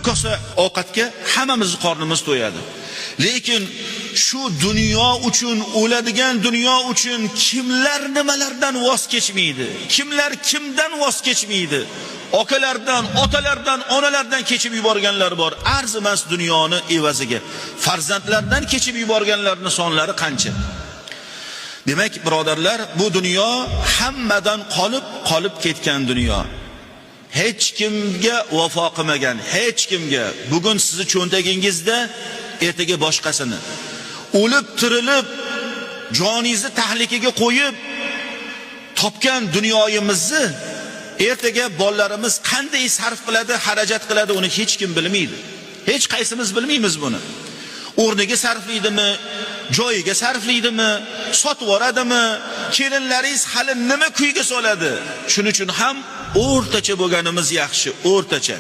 Kosa ovqatga hammamizni qornimiz to'yadi. Lekin shu dunyo uchun, o'ladigan dunyo uchun kimlar nimalardan voz kechmaydi? Kimlar kimdan voz kechmaydi? Okalardan, otalardan, onalardan kechib yuborganlar bor. Arzimas dunyoni evaziga. Farzandlardan kechib yuborganlarning sonlari qancha? Demak, birodarlar, bu dunyo hammadan qolib, qolib ketgan dunyo. Hech kimga vafo qilmagan, hech kimga. Bugun sizni cho'ntagingizda, ertaga boshqasini. O'lib tirilib, joningizni tahlikaga qo'yib topgan dunyoyimizni ertaga bolalarimiz qanday sarf qiladi, xarajat qiladi, uni hech kim bilmaydi. Hech qaysimiz bilmaymiz buni. O'rniga sarflaydimi, joyiga sarflaydimi, sotib yuboradimi, kelinlaringiz hali nima kuyga soladi? Shuning uchun ham o'rtacha bo'lganimiz yaxshi, o'rtacha.